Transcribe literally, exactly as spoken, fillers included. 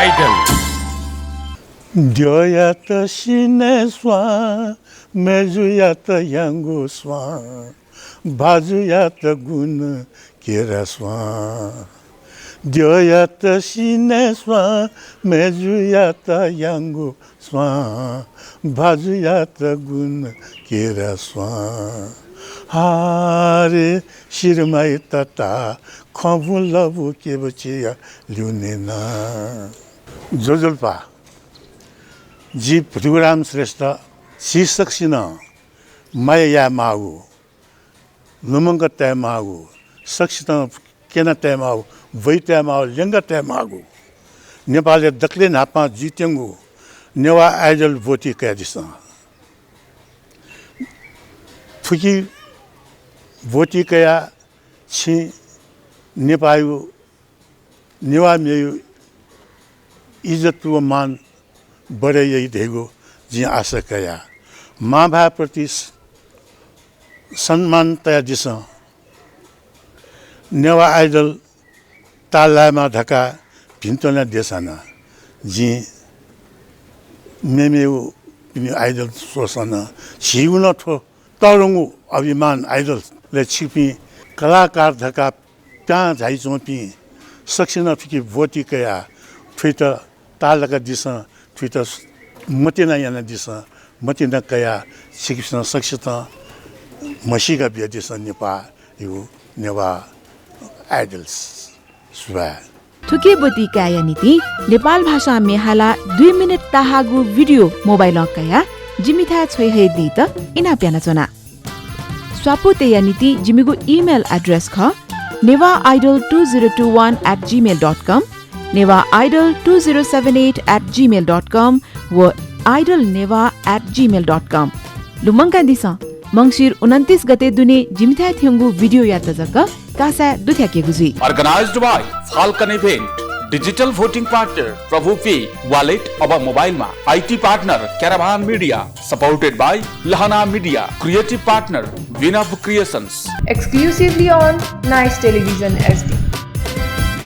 Idol। द्यःयात सिने स्वां, मय्जुयात ह्याउँगु स्वां, भाजुयात गुण केरा स्वां। द्यःयात सिने स्वां, मय्जुयात ह्याउँगु स्वां, भाजुयात गुण केरा स्वां। हारे सिरमाइ तता, खँबु लबु केबचिया ल्यूनेना। ज्वजलपा, जि भृगुराम श्रेष्ठ, झी सकसिनं माया यायेमाःगु, लुमंका तयेमाःगु, सकसितं क्यना तयेमाःगु, ब्वइ तयेमाःगु, ल्यंका तयेमाःगु, नेपालय् दकलय् न्हापां जुइत्यंगु नेवाः Idol ब्वति कयादिसँ। थुकी ब्वति कयाः छिं नेपाःयु, नेवाः मेयु इज्जत व मान बढे याइ धइगु जिं आशा कया। मांभाय्‌प्रति स-, सम्मान तयादिसँ। नेवाः Idol ताःलायेमा धकाः भिंतुना देछाना। जिं मेमेयु Idol स्वसन झीगु नं थ्व तःधंगु अभिमान Idol-य् छिकपिं कलाकार धकाः पिहां झाइच्वंपिं सकसिनं थुकी ब्वति कयाः थुइत ताःलाकादिसँ, थुइत मतिना यानादिसँ, मतिना कयाः छिकपिन्सं सकसितं म्हसीका बियादिसँ नेपाःयु नेवाः Idols। सुभाय्। थुकी ब्वति कायेया निंतिं नेपाल भाषां म्ये हालाः दुई मिनेट ताःहाःगु video मोबाइलं कयाः जिमिथाय् छ्वयाहयेदीत इनाप यानाच्वना। स्वापू तयेया निंतिं जिमिगु email address खः, nevaidol two zero two one at gmail dot com, nevaidol two zero seven eight at gmail dot com व idolneva at gmail dot com। लुमंकादिसँ, मंसिर उनन्तिस गते दुने जिमिथाय् थ्यंगु video-यात जक कासाय् दुथ्याकेगु जुइ। Organized by Falcon Event, digital voting partner प्रभु पे, wallet अब मोबाइलमा, IT partner Caravan Media, supported by लहना Media, creative partner Vinab Creations। Exclusively on Nice Television S D।